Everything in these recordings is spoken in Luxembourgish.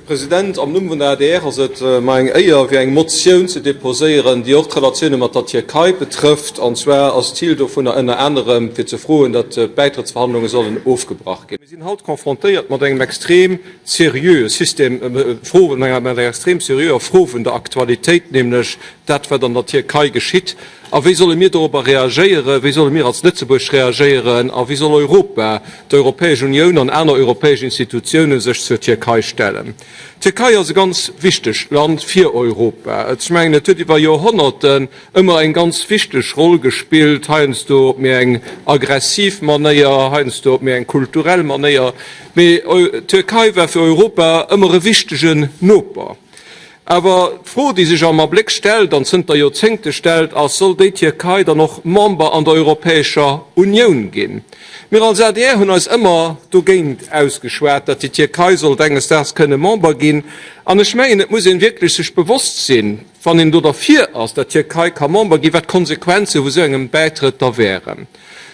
President, am Numm vun der adr ass et mer eng Éier, fir eng Motioun ze deposéieren, déi och d'Relatioune mat der Tierkei betrëfft. An zwar ass d'Zil dovunner ënner anerem, fir ze froen, datt d'Bäitrëttsverhandlunge sollen ofgebrach ginn. Mir sinn haut confrontéiert mat engem extrem seriöe System, Fro, mat enger extrem seriöer Fro vun der Aktualitéit, nämlech dat, wat an der Tierkei geschitt. A wéi solle mir dorobber reagéieren? Wéi solle mir als Lëtzebuerg reagéieren? A wéi soll Europa, d'Europäesch Unioun an aner europäesch Institutiounen sech zur Tierkei stellen? D'Tierkei ass e ganz wichtegt Land fir Europa. Ech mengen, et huet iwwer Joerhonnerten ëmmer eng ganz wichteg Roll gespillt, heiansdo op méi eng aggressiv Manéier, heiansdo op méi eng kulturell Manéier, mee d'Tierkei war fir Europa ëmmer e wichtegen Noper. Awer d'Fro, déi sech am Abléck stellt an zënter Joerzéngte stellt, ass, Soll déi Tierkei dann och Member an der Europäescher Unioun ginn? Mir als adr hunn eis ëmmer dogéint ausgeschwat, datt déi Tierkei sollt enges Daags kënne Member ginn. An ech mengen, et muss een wierklech sech bewosst sinn, wann een do derfir ass, datt d'Tierkei ka Member ginn, wat d'Konsequenze vu sou engem Bäitrëtt da wären.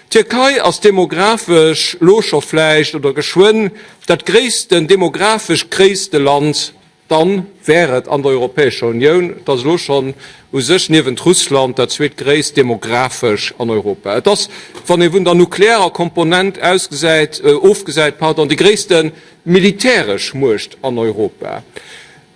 D'Tierkei ass demografesch lo scho vläicht oder geschwënn dat gréissten, demografesch gréisste Land Dann wär et an der Europäescher Unioun, et ass elo schonn u sech niewent Russland dat zweetgréisst demografesch an Europa. Et ass, wann ee vun der nuklearer Komponent ausgesäit, ofgesäit, pardon, déi gréisste militäresch Muecht an Europa.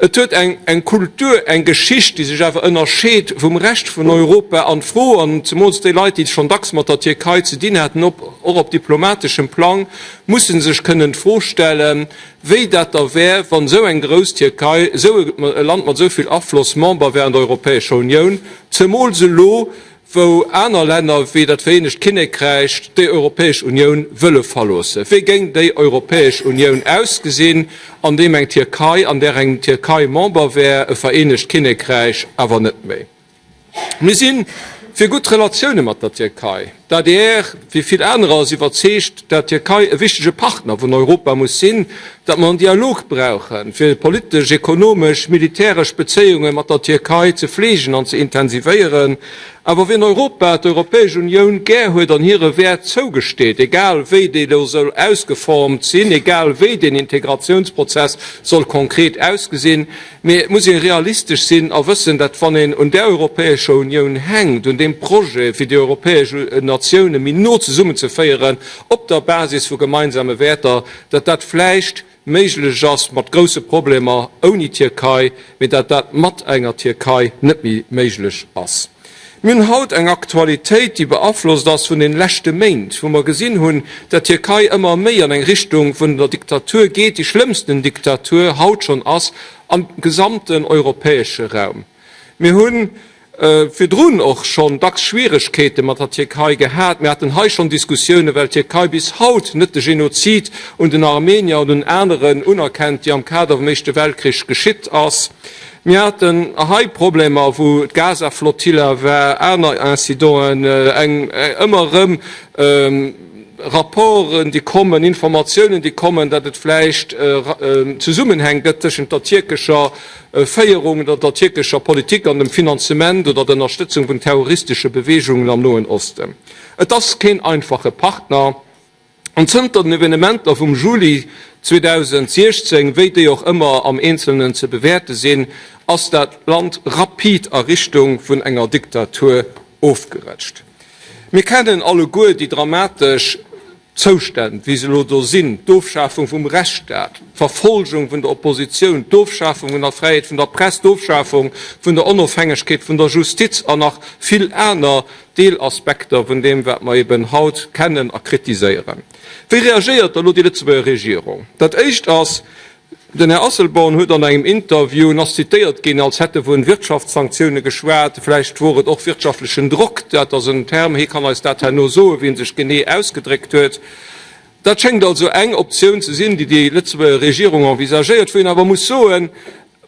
Et huet eng eng Kultur, eng Geschicht, déi sech awer ënnerscheet vum Rescht vun Europa. An d'Fro, an zemools déi Leit, déi schonn dacks mat der Tierkei ze dinn haten, op och op diplomateschem Plang, musse sech kënnen d'Fro stellen, Wéi dat da wär, wann esou eng grouss Tierkei, esou e Land mat esou vill Afloss Member wär an der Europäescher Unioun, zemools elo, wou aner Länner wéi dat Vereenegt Kinnekräich déi Europäesch Unioun wëlle verloossen. Wéi géing déi Europäesch Unioun ausgesinn, an deem eng Tierkei, an där eng Tierkei Member wär, e Vereenegt Kinnekräich awer net méi? Mir si fir gutt Relatioune mat der Tierkei. D'adr, wéi vill anerer, ass iwwerzeegt, dat d'Tierkei e wichtege Partner vun Europa muss sinn, dat mer en Dialog brauchen, fir politesch, ekonomesch, militäresch Bezéiunge mat der Tierkei ze fleegen an ze intensivéieren. Awer wien Europa, d'Europäesch Unioun gär huet an hire Wäert zougesteet, egal wéi déi elo soll ausgeformt sinn, egal wéi deen Integratiounsprozess soll konkret ausgesinn, Mee et muss ee realistesch sinn a wëssen, dat wann een un där Europäescher Unioun hänkt, un deem Projet fir déi europäesch Natioune méi no zesummenzeféieren op der Basis vu gemeinsame Wäerter, dat dat vläicht méiglech ass mat grousse Problemer ouni Tierkei, mee dat dat mat enger Tierkei net méi méiglech ass. Mir hunn haut eng Aktualitéit, déi beaflosst ass vun den leschte Méint, wou mer gesinn hunn, dat d'Tierkei ëmmer méi an eng Richtung vun der Diktatur geet, déi schlëmmsten Diktatur haut schonn ass am gesamten europäesche Raum. Mir hu virdrun och schonn dacks Schwieregkeete mat der Tierkei gehat. Mir haten hei schonn Diskussiounen, well d'Tierkei bis haut net de Genozid un den Armenier an un aneren unerkennt, déi am Kader vum Éischte Weltkrich geschitt ass. Mir haten hei Problemer, wou d'Gaza-Flottilla war, aner Incidenten, eng ëmmer erëm Rapporten, déi kommen, Informatiounen, déi kommen, datt et vläicht Zesummenhäng gëtt tëschent der tierkescher Féierung oder der tierkescher Politik an dem Finanzement oder der Ënnerstëtzung vun terroristesche Beweegungen am Noen Osten. Et ass keen einfache Partner. An zënter den Evenementer vum Juli 2016, wéi déi och ëmmer am Eenzelnen ze bewäerte sinn, ass dat Land rapid a Richtung vun enger Diktatur ofgerëtscht. Mir kennen alleguer déi dramatesch Zoustänn, wéi se elo do sinn, d'Ofschafung vum Rechtsstaat, d'Verfolgung vun der Oppositioun, d'Ofschafung vun der Fräiheet vun der Press, d'Ofschafung vun der Onofhängegkeet vun der Justiz an nach vill aner Deelaspekter vun deem, wat mer eben haut kennen a kritiséieren. Wéi reagéiert da lo déi Lëtzebuerger Regierung? Dat Éischt ass, den Här Asselborn huet an engem Interview, en ass zitéiert ginn, als hätt e vu Wirtschaftssanktioune geschwat, vläicht wor et och wirtschaftlechen Drock, dat ass en Term, hie kann eis dat herno soen, wéi en sech genee ausgedréckt huet. Dat schéngt also eng Optioun ze sinn, déi déi Lëtzebuerger Regierung envisagéiert, wou een awer muss soen,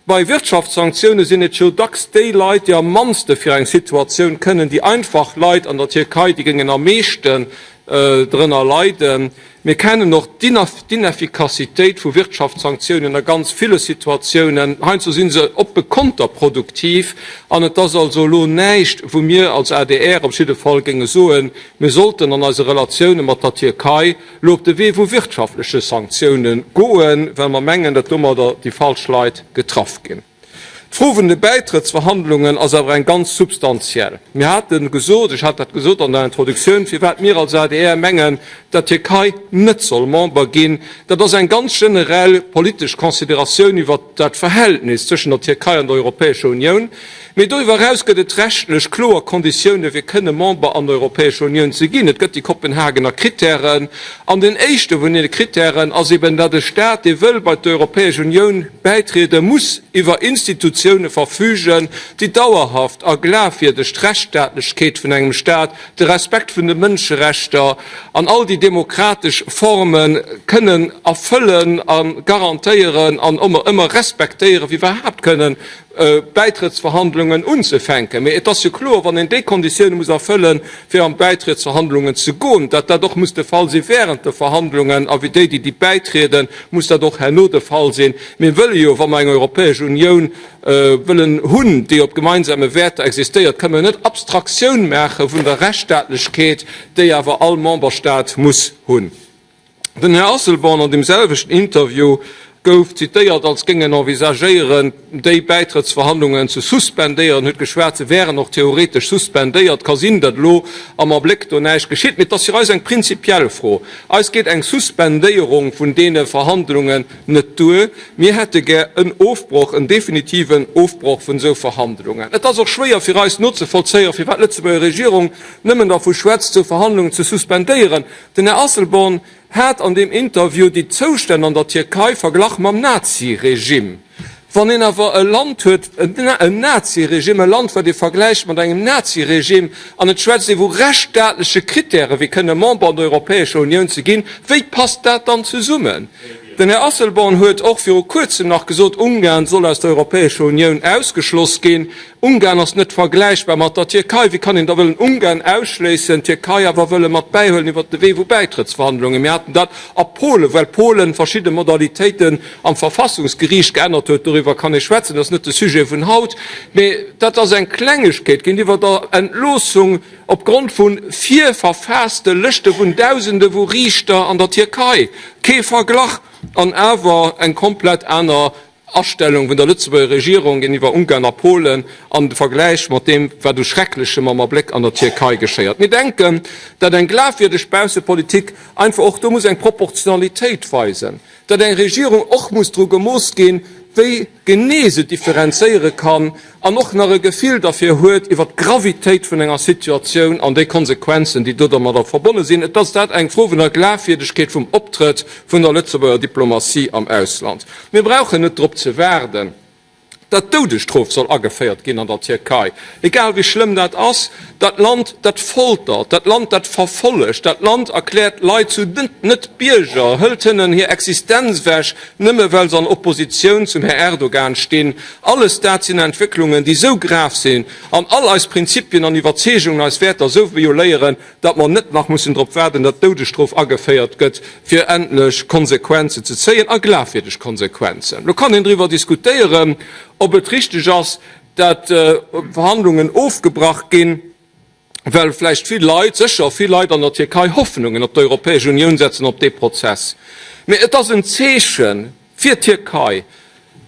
Bei Wirtschaftssanktioune sinn et jo dacks déi Leit, déi am mannste fir eng Situatioun kënnen, déi einfach Leit an der Tierkei, déi géingen am meeschten. Drënner leiden. Mir kennen och d'Ineffikassitéit vu Wirtschaftssanktiounen a ganz ville Situatiounen. Heiansdo si se oppe konterproduktiv. An et ass also elo näischt, wou mir als adr op jidde Fall géinge soen, mir sollten an eise Relatioune mat der Tierkei elo op de Wee vu wirtschaftleche Sanktioune goen, well mer mengen, datt domadder déi falsch Leit getraff ginn. D'Fro vun de Bäitrëttsverhandlungen ass awer eng ganz substantiell. Mir hate gesot, ech hat dat gesot an der Introduktioun, firwat mir als adr mengen, datt d'Tierkei net soll Member ginn. Dat ass eng ganz generell politesch Consideratioun iwwert dat Verhältnis zwëschen der Tierkei an der Europäescher Unioun. Mee doriwwer eraus gëtt et rechtlech kloer Konditioune fir kënne Member an der Europäescher Unioun ze ginn. Et gëtt déi Kopenhagener Krittären. An den éischte vun deene Krittären ass eben, datt e Staat, dee wëll bei d'Europäesch Unioun bäitrieden, muss iwwer Institutioune verfügen, déi dauerhaft a glafwierdeg d'Rechtsstaatlechkeet vun engem Staat, de Respekt vun de Mënscherechter an all déi demokratesch Forme kënnen erfëllen a garantéieren an ëmmer respektéieren, fir iwwerhaapt kënnen Bäitrëttsverhandlungen unzefänken. Mee et ass jo kloer, wann een déi Konditioune muss erfëllen, fir an d'Bäitrietsverhandlungen ze goen, datt dat och muss de Fall si während de Verhandlungen, a wéi déi, déi déi bäitrieden, muss dat och herno de Fall sinn. Mir wëlle jo, wa mer eng Europäesch Unioun wëllen hunn, déi op gemeinsame Wäerter existéiert, kënne mer net Abstraktioun maache vun der Rechtsstaatlechkeet, déi awer all Memberstaat muss hunn. Den Här Asselborn an deem selwechten Interview gouf zitéiert, als géing en envisagéieren, déi Bäitrëttsverhandlungen ze suspendéieren, huet geschwat, se wären och theoretesch suspendéiert. Ka sinn, datt elo am Abléck do näischt geschitt, mee et ass fir eis eng prinzipiell Fro. Eis geet eng Suspendéierung vun deene Verhandlungen net duer. Mir hätte gär en Ofbroch, en definitiven Ofbroch vun esou Verhandlungen. Et ass och schwéier fir eis nozevollzéieren, firwat d'Lëtzebuerger Regierung nëmmen dervu schwätzt, esou Verhandlungen ze suspendéieren. Den Här Asselborn hat an deem Interview déi Zoustänn an der Tierkei verglach mam Nazi-Regime. Wann een awer e Land huet, en Nazi-Regime, e Land, wat ee vergläicht mat engem Nazi-Regime, an et schwätzt ee vu rechtsstaatleche Krittären, fir kënne Member an der Europäescher Unioun ze ginn, wéi passt dat dann zesummen? Den Här Asselborn huet och viru Kuerzem nach gesot, Ungarn soll aus der Europäescher Unioun ausgeschloss ginn. Ungarn ass net vergläichbar mat der Tierkei. Wéi kann een da wëllen Ungarn ausschléissen, d'Tierkei awer wëlle mat bäihuelen iwwert de Wee vu Bäitrëttsverhandlungen? Mir haten dat a Polen, well Polen verschidde Modalitéiten am Verfassungsgeriicht geännert huet. Doriwwer kann ee schwätzen, dat ass net de Sujet vun haut. Mee dat ass eng Klengegkeet géintiwwer der Entloossung opgrond vu virverfaasste Lëschte vun Dausende vu Riichter an der Tierkei. Kee Verglach an awer eng komplett aner Astellung vun der Lëtzebuerger Regierung géintiwwer Ungarn a Polen an de Vergläich mat deem, wat u Schrecklechem am Abléck an der Tierkei geschéiert. Mir denken, datt eng glafwierdeg Baussepolitik einfach och do muss eng Proportionalitéit weisen, datt eng Regierung och muss dru gemooss ginn, wéi genee se differenzéiere kann an och nach e Gefill derfir huet iwwert d'Gravitéit vun enger Situatioun an déi Konsequenzen, déi domadder verbonne sinn. Et ass dat eng Fro vun der Glafwierdegkeet vum Optrëtt vun der Lëtzebuerger Diplomatie am Ausland. Mir brauchen net drop ze waarden, datt d'Doudesstrof soll ageféiert ginn an der Tierkei, egal wéi schlëmm dat ass. Dat Land, dat foltert, dat Land, dat verfollegt, dat Land erkläert Leit zu Net-Bierger, hëlt hinnen hir Existenz ewech, nëmme well se an Oppositioun zum Här Erdogan stinn. Alles dat sinn Entwécklungen, déi esou grav sinn an all eis Prinzipien an Iwwerzeegungen, eis Wäerter esou violéieren, datt mer net nach mussen drop waarden, datt d'Doudesstrof ageféiert gëtt, fir endlech Konsequenzen ze zéien, a glafwierdeg Konsequenzen. Lo kann een driwwer diskutéieren, ob et richteg ass, datt Verhandlungen ofgebrach ginn, well vläicht vill Leit, sécher vill Leit an der Tierkei Hoffnungen op d'Europäesch Unioun setzen, op dee Prozess. Mee et ass en Zeeche fir d'Tierkei,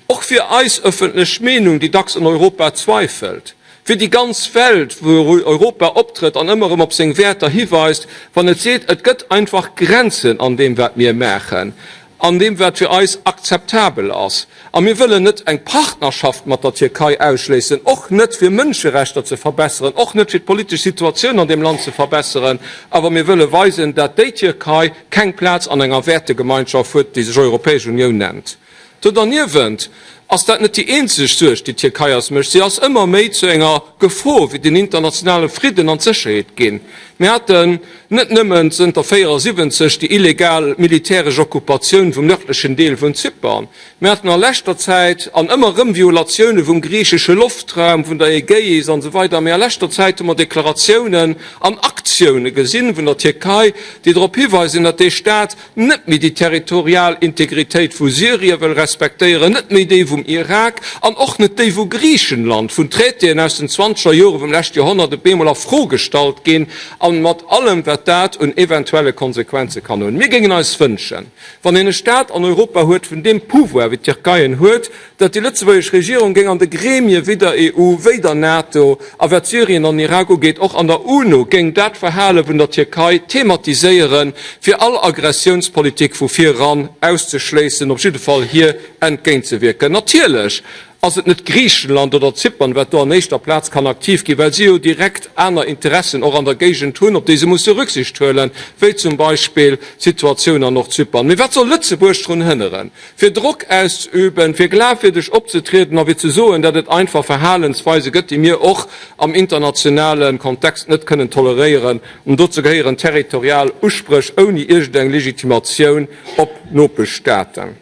och fir eis ëffentlech Meenung, déi dacks un Europa zweifelt, fir déi ganz Welt, wou Europa optrëtt an ëmmer erëm op seng Wäerter hiweist, wann et seet, et gëtt einfach Grenzen an deem, wat mir maachen. An deem wat fir eis akzeptabel ass. A mir wëllen net eng Partnerschaft mat der Tierkei ausschléissen, och net fir Mënscherechter ze verbesseren, och net fir d'politesch Situatioun an deem Land ze verbesseren, awer mir wëlle weisen, dat déi Tierkei keng Plaz an enger Wäertegemeinschaft huet, déi sech Europäesch Unioun nennt. Do derniewent ass dat net déi eenzeg Suerg, déi d'Tierkei eis mécht. Si ass ëmmer méi zu enger Gefor fir den internationale Fridden an d'Sécherheet ginn. Mir haten net nëmmen zënter 74 déi illegal militäresch Okkupatioun vum nërdlechen Deel vun Zypern, mir haten a leschter Zäit an ëmmer erëm Violatioune vum griichesche Loftraum, vun der Ägäis an esou weider, mee a leschter Zäit hu mer Deklaratiounen an Aktioune gesinn vun der Tierkei, déi drop hiweisen, datt dee Staat net méi déi territorial Integritéit vu Syrien wëll respektéieren, net méi déi vum Irak an och net déi vu Griichenland, vun Traitéen aus den zwanzeger Jore vum leschte Joerhonnert op eemol a Fro gestallt ginn, a mat allem wat dat un eventuelle Konsequenze kann hunn. Mir géingen eis wënschen, wann een e Stat an Europa huet vun deem Pouvoir wéi d'Tierkei en huet, datt déi lëtzebuergesch Regierung géing an de Gremie wéi der EU, wéi der NATO a wat Syrien an Irak ugeet och an der UNO géing dat Verhale vun der Tierkei thematiséieren, fir all Aggressiounspolitik vu vir eran auszeschléissen, op jidde Fall hir entgéintzewierken. Natierlech ass et net Griichenland oder Zypern, wat do an éischter Plaz kann aktiv ginn, well si jo direkt aner Interessen och an der Géigend hunn, op déi se musse Rücksicht huelen, wéi zum Beispill d'Situatioun an Nordzypern. Mee wat soll Lëtzebuerg drun hënneren, fir Drock auszeüben, fir glafwierdeg opzetrieden a fir ze soen, datt et einfach Verhalensweise gëtt, déi mir och am internationale Kontext net kënnen toleréieren. An dozou gehéieren territorial Uspréch ouni iergendeng Legitimatioun op Nopeschstaaten.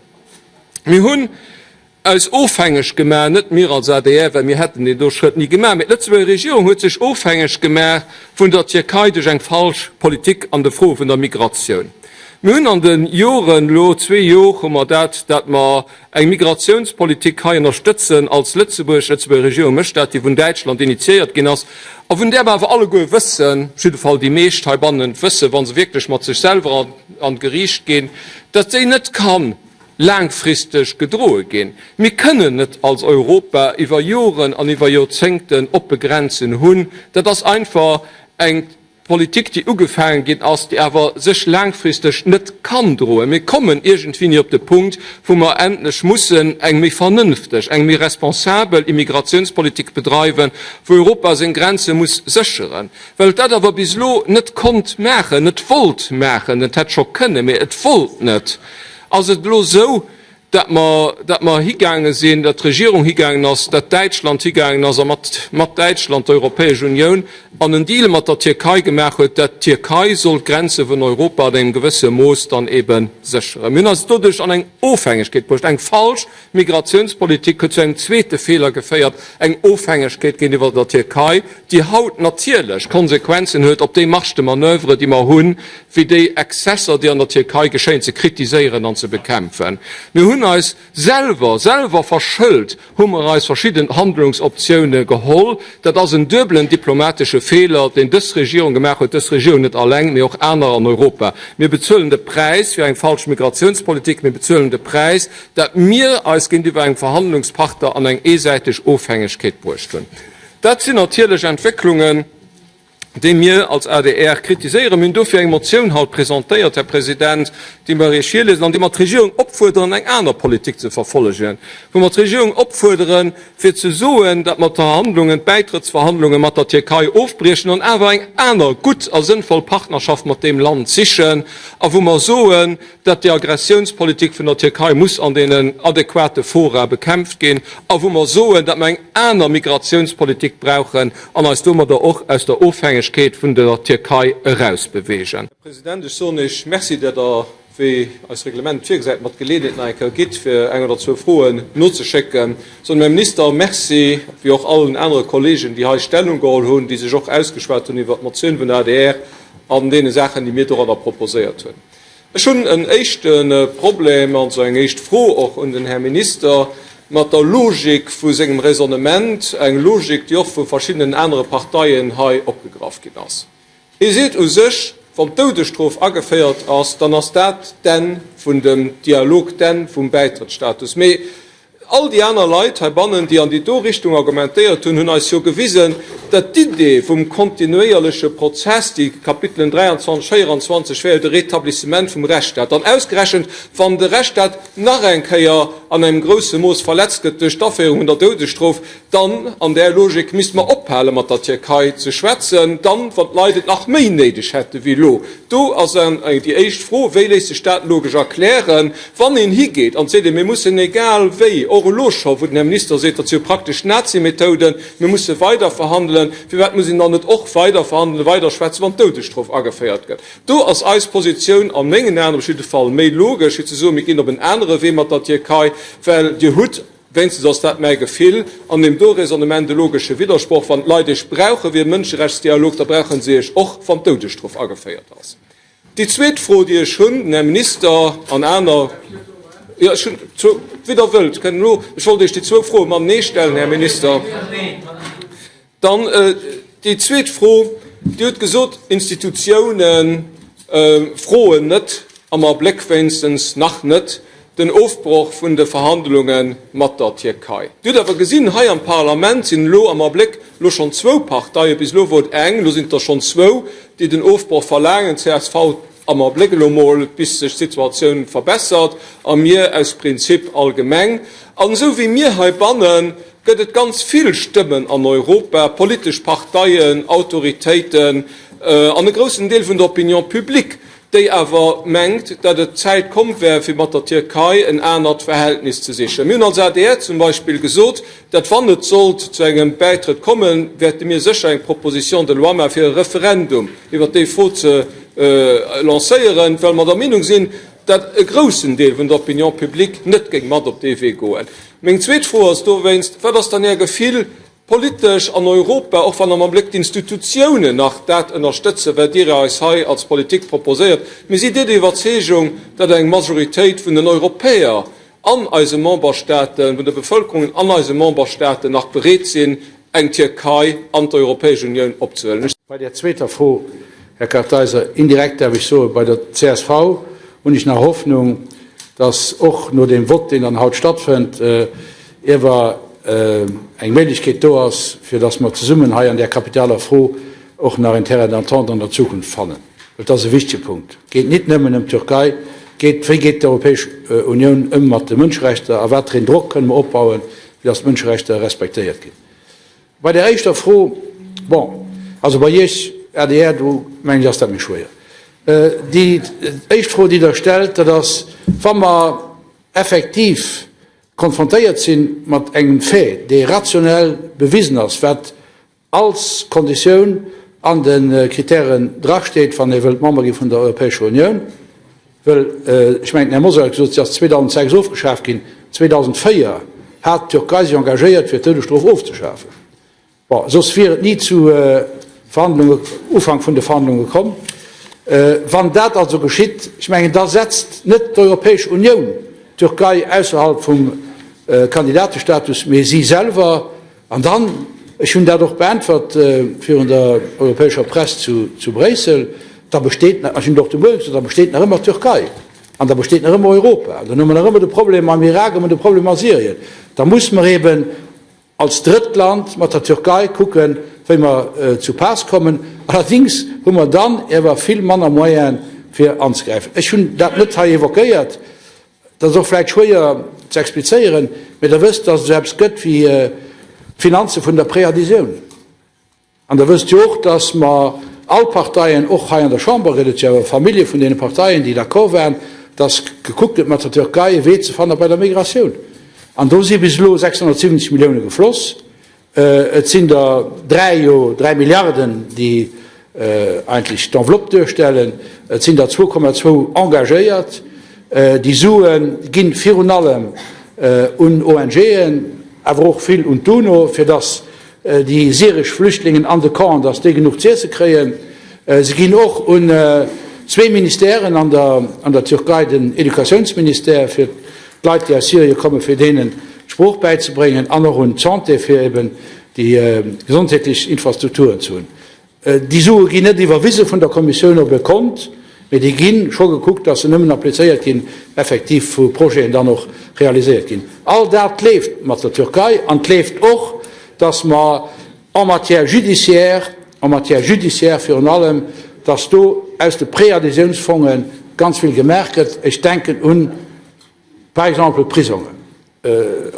Mir hunn eis ofhängeg gemaach, net mir als adr, well mir hätten deen do Schrëtt ni gemaach, mee d'Lëtzebuerger Regierung huet sech ofhängeg gemaach vun der Tierkei duerch eng falsch Politik an de Froe vun der Migratioun. Mir hunn an de Joren, elo zwee Jor hu mer dat, dat mer eng Migratiounspolitik hei ënnerstëtzen als Lëtzebuerg, d'Lëtzebuerger Regierung mécht dat, déi vun Däitschland initiéiert ginn ass a vun där mer awer alleguer wëssen, op jidde Fall déi meescht heibannen wëssen, wa se wierklech mat sech selwer an d'Geriicht ginn, datt déi net ka laangfristeg gedroe ginn. Mir kënnen net als Europa iwwer Joren an iwwer Joerzéngten oppe Grenzen hunn. Dat ass einfach eng Politik, déi ugefaange ginn ass, déi awer sech laangfristeg net kann droen. Mir kommen iergendwéini op de Punkt, wou mer endlech mussen eng méi vernënfteg, eng méi responsabel Immigrationspolitik bedreiwen, wou Europa seng Grenze muss sécheren. Well et dat awer bis elo net konnt maachen, net wollt maachen, et hätt scho kënnen, mee et wollt net, ass et elo esou, dat mer, dat mer higaange sinn, dat d'Regierung higaangen ass, dat Däitschland higaangen ass a mat, mat Däitschland d'Europäesch Unioun an en Deal mat der Tierkei gemaach huet, dat d'Tierkei soll d'Grenze vun Europa an engem gewësse Mooss dann ebe sécheren. Mir hunn eis doduerch an eng Ofhängegkeet bruecht. Eng falsch Migrationspolitik huet zu engem zweete Feeler geféiert, eng Ofhängegkeet géintiwwer der Tierkei, déi haut natierlech Konsequenzen huet op déi Marge de manoeuvre, déi mer hunn, fir déi Exzesser, déi an der Tierkei geschéien, ze kritiséieren an ze bekämpfen. Mir hunn eis selwer, selwer verschëlt hu mer eis verschidden Handlungsoptioune geholl. Dat ass en duebelen diplomatesche Feeler, deen dës Regierung gemaach huet, dës Regierung net alleng, mee och aner an Europa. Mir bezuelen de Präis fir eng falsch Migrationspolitik. Mir bezuelen de Präis, dat mir eis géintiwwer engem Verhandlungspartner an eng eesäiteg Ofhängegkeet bruecht hunn. Dat sinn natierlech Entwécklungen, déi mir als adr kritiséieren. Mir hunn dofir eng Motioun haut presentéiert, Här President, déi mer Iech virliesen an déi mer d'Regierung opfuerderen, eng aner Politik ze verfollegen, wou mer d'Regierung opfuerderen, fir ze soen, datt mer d'Verhandlungen, d'Bäitrëttsverhandlunge mat der Tierkei ofbriechen an awer eng aner gutt a sënnvoll Partnerschaft mat deem Land sichen a wou mer soen, datt déi Aggressionspolitik vun der Tierkei muss an deenen adequate Fora bekämpft ginn a wou mer soen, datt mer eng aner Migrationspolitik brauchen an eis domadder och aus der Ofhängegkeet vun der Tierkei erausbewegen. Här President, ech soen Iech Merci, datt Der, wéi eist Reglement et virgesäit, mer d'Geleeënheet nach eng Kéier gitt, fir eng oder zwou Froen nozeschécken. Ech soen dem Här Minister Merci, wéi och allen anere Kollegen, déi hei Stellung geholl hunn, déi sech och ausgeschwat hunn iwwert d'Motioun vun der adr an deene Saachen, déi mir doranner proposéiert hunn. Ech hunn en éischte Problem, also eng éischt Fro och un den Här Minister, mat der Logik vu sengem Raisonnement, eng Logik, déi och vu verschiddenen anere Parteien hei opgegraff ginn ass. Hie seet u sech, wann d'Doudesstrof ageféiert ass, dann ass dat d'Enn vun dem Dialog, d'Enn vum Bäitrëttsstatus. Mee All déi aner Leit heibannen, déi an déi do Richtung argumentéiert hunn, hunn eis jo gewisen, datt d'Idee vum kontinuéierleche Prozess, déi Kapitelen 23, 24, wär jo de Rétablissement vum Rechtsstaat. An ausgerechent, wann de Rechtsstaat nach eng Kéier an engem grousse Mooss verletzt gëtt duerch d'Aféierung vun der Doudesstrof, dann, an där Logik, misste mer op. ophale mat der Tierkei ze schwätzen, dann, wann d'Leit et nach méi néideg hätte wéi elo? Do ass déi éischt Fro, Wéi léisst sech dat logesch erklären, wann een higeet an seet, mir mussen egal wéi, och elo scho wou den Här Minister seet, dat si jo praktesch Nazimethoden, mir musse weider verhandelen, firwat muss een dann net och weider verhandelen, weider schwätzen, wann d'Doudesstrof ageféiert gëtt? Do ass eis Positioun a mengen Aen op jidde Fall méi logesch, wéi ze soen, mir ginn op en anere Wee mat der Tierkei, well Dir hutt, wéinstens ass dat mäi Gefill, an deem do Raisonnement e logesche Widdersproch. Wann d'Leit Iech brauche fir e Mënscherechtsdialog, da brauche se Iech och, wann d'Doudesstrof ageféiert ass. Déi zweet Fro, déi ech hunn, den Här Minister an aner, jo, ech hunn zwou, wéi Der wëllt, kënnen elo, ech wollt Iech déi zwou Froe matenee stellen, Här Minister. Dann déi zweet Fro, Dir hutt gesot, Institutiounen froen net, am Abléck wéinstens nach net, den Ofbroch vun de Verhandlunge mat der Tierkei. Dir hutt awer gesinn, hei am Parlament sinn elo am Abléck elo schonn zwou Parteien, bis elo wor et eng, elo sinn et der schonn zwou, déi den Ofbroch verlaangen, csv am Abléck elo mol, bis sech d'Situatioun verbessert, a mir aus Prinzip allgemeng. An esou wéi mir heibannen gëtt et ganz vill Stëmmen an Europa, politesch Parteien, Autoritéiten an e groussen Deel vun der Opinion publique, déi awer mengt, datt et d'Zäit komm wär, fir mat der Tierkei en anert Verhältnis ze sichen. Mir hunn als adr zum Beispill gesot, datt wann et sollt zu engem Bäitrëtt kommen, wäerte mir sécher eng Proposition de loi maachen, fir e Referendum iwwert déi Fro ze lancéieren, well mer der Meenung sinn, datt e groussen Deel vun der Opinion publique net géing mat op dee Wee goen. Meng zweet Fro ass dowéinst, Wat ass dann Är Gefill politesch an Europa, och wann am Abléck d'Institutiounen nach dat ënnerstëtzen, wat Dir eis hei als Politik proposéiert, mee sidd Dir der Iwwerzeegung, datt eng Majoritéit vun den Europäer an eise Memberstaaten, vun der Bevëlkerungen an eise Memberstaaten nach bereet sinn, eng Tierkei an d'Europäesch Unioun opzehuelen? Bei där zweeter Fro, Här Kartheiser, indirekt däerf ech soen, bei der csv hunn ech nach Hoffnung, dass och no deem Vott, deen dann haut stattfënnt, iewer eng Méiglechkeet do ass, fir dass mer zesummen hei an där kapitaler Fro och nach en Terrain d'entente an der Zukunft fannen. Well et ass e wichtige Punkt. Et geet nit nëmmen ëm d'Türkei. Et geet, Wéi geet d'Europäesch Unioun ëm mat de Mënscherechter a wat fir een Drock kënne mer opbauen, fir dass d'Mënscherechter respektéiert ginn? Bei där éischter Fro, bon, also bei Iech, adr, do mengen ech ass dat méi schwéier. Déi éischt Fro, déi Der stellt, dat ass, wa mer effektiv konfrontéiert si mat engem Fait, dee rationell bewisen ass, wat als Konditioun an de Kritären drasteet, wann ee wëllt Member gi vun der Europäescher Unioun, Well, ech mengen, den Här Mosar huet gesot, se ass 2006 ofgeschaaft ginn. 2004 hat d'Türkei sech engagéiert, fir d'Doudesstrof ofzeschafen. Bon, soss wier et ni zu Verhandlunge, Ufank vun de Verhandlunge komm. Wann dat also geschitt, ech mengen, da setzt net d'Europäesch Unioun d'Türkei ausserhalb vum Kandidatestatus, mee si selwer. An dann, ech hunn dat och beäntwert virun der europäescher Press zu Bréissel, da besteet, ech hunn et och de Muere gesot, da besteet nach ëmmer d'Türkei an da besteet nach ëmmer Europa an dann hu mer nach ëmmer de Problem mam Irak a mer de Problem a Syrien. Da muss mer eben als drëtt Land mat der Türkei kucken, wéi mer zu Paass kommen. Allerdings hu mer dann ewer vill manner Moyene fir anzegräifen. Ech hunn dat net hei évoquéiert. Dat ass och vläit schwéier ze explizéieren, mä Der wësst, dass et esou eppes gëtt wéi d'Finanze vun der Préadhésioun. An Der wësst jo och, dass mer all Parteien, och hei an der Chamber gëtt et jo awer Famillje vun deene Parteien, déi d'accord waren, dass gekuckt gëtt, mat der Türkei e Wee ze fanne bei der Migratioun. An do si bis elo 670 Millioune gefloss. Et sinn der 3, jo 3 Milliarden, déi eigentlech d'Enveloppe duerstellen. Et sinn der 2,2 engagéiert. Déi Sue gi virun allem un ONGen, awer och vill un d'UNO, fir datt déi syresch Flüchtlingen an de Campen, datt déi genuch z'iesse kréien. Se ginn och un zwee Ministèren an der Türkei, den Educatiounsministère fir d'Leit, déi aus Syrie kommen, fir deenen d'Sprooch bäizebréngen an och un d'Santé, fir eben déi gesondheetlech Infrastrukturen ze hunn. Déi Sue ginn net iwwerwise vun der Kommissioun op e Kont, mee déi gi scho gekuckt, dass se nëmmen applizéiert ginn, effektiv vu Projeten dann och realiséiert ginn. All dat leeft mat der Türkei an et leeft och, dass mer en matière judiciaire, en matière judiciaire virun allem, dass do aus de Préadhésiounsfonge ganz vill gemaach gëtt. Ech denken un par exemple d'Prisongen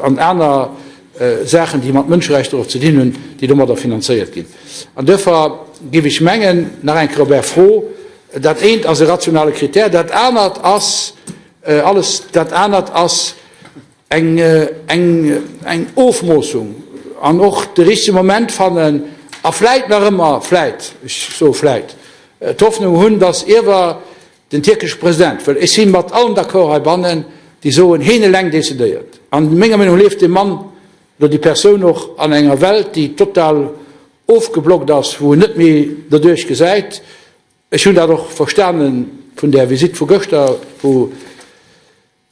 an aner. Saachen, déi mat Mënscherechter och ze dinn hunn, déi domadder finanzéiert ginn. An duerfir géif ech mengen, nach eng Kéier op Är Fro, Dat eent ass e rationale Kritär, dat anert ass alles, dat anert ass eng, eng, eng Ofmoossung an och de richtege Moment fannen a vläit nach ëmmer, vläit, ech soe vläit, d'Hoffnung hunn, dass iewer den tierkesche President, well ech si mat allen d'accord heibannen, déi soen, heen eleng decidéiert, an menger Meenung no lieft dee Mann oder déi Persoun och an enger Welt, déi total ofgeblockt ass, wou en net méi doduerch gesäit. Ech hunn dat och verstane vun där Visitt vu gëschter, wou,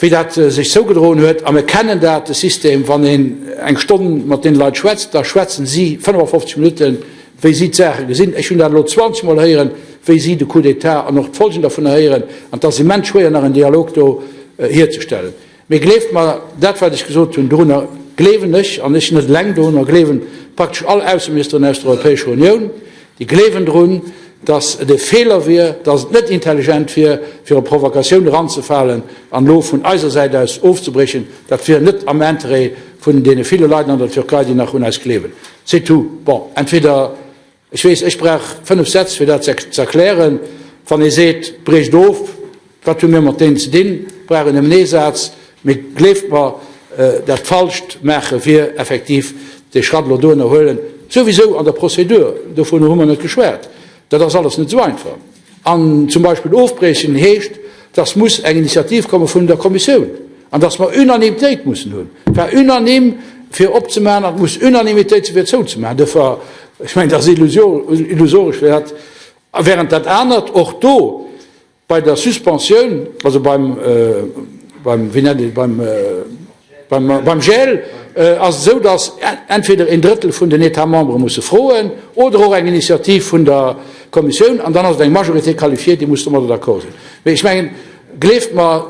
wéi dat sech zougedroen huet. A mir kennen dat, de System, wann een eng Stonn mat deene Leit schwätzt, da schwätzen si 55 Minutten, wéi si d'Saache gesinn. Ech hunn dat elo 20 Mol héieren, wéi si de Coup d'État an och d'Folgen dervunner héieren. An et ass immens schwéier, nach en Dialog do hierzestellen. Mee gleeft mer, dat wat ech gesot hunn, dorunner gleewen ech, an ech net eleng, dorunner gleewen praktesch all Ausseministeren aus der Europäescher Unioun, déi gleewen drun, datt et e Feeler wier, datt et net intelligent wier, fir op Provokatioun eranzefalen an elo vun eiser Säit aus ofzebriechen. Dat wier net am Interêt vun deene ville Leit an der Türkei, déi nach un eis gleewen. C'est tout. Bon, entweder Ech weess, ech brauch 5 Sätz, fir dat ze erklären. Wann ee seet, Briecht of, wat hu mir mat deenen ze dinn, brauch een nëmmen ee Saz. Mee gleeft mer, dat Falscht maache wier effektiv dee Schratt elo do ënnerhuelen, souwisou an der Prozedur, dovun hu mer net geschwat, dat ass alles net esou einfach. An zum Beispill ofbriechen heescht, dass muss eng Initiativ komme vun der Kommissioun an dass mer Unanimitéit mussen hunn. Et war unanime fir opzemaachen an et muss Unanimitéit si fir zouzemaachen. Duerfir, ech mengen, dat ass illusoresch fir dat. Während dat anert och do bei der Suspensioun, also beim, beim, wéi nennt een et, beim, Beim Gel ass et esou, datt entweder een Drëttel vun den États membres musse froen oder och eng Initiativ vun der Kommissioun, an dann ass et eng Majorité qualifiée, déi muss domadder d'accord sinn. Mee ech mengen, gleeft mer,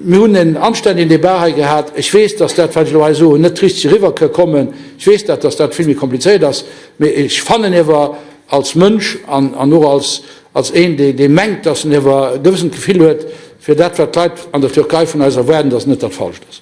mir hunn en anstännegen Débat hei gehat. Ech weess, datt dat, wat ech elo hei soen, net richteg eriwwer ka kommen. Ech weess dat, datt dat vill méi komplizéiert ass. Mee ech fannen ewer als Mënsch an och als Als een, dee mengt, datt en ewer e gewëssent Gefill huet fir dat, wat d'Leit an der Türkei vun eis erwaarden, datt et net dat Falscht ass.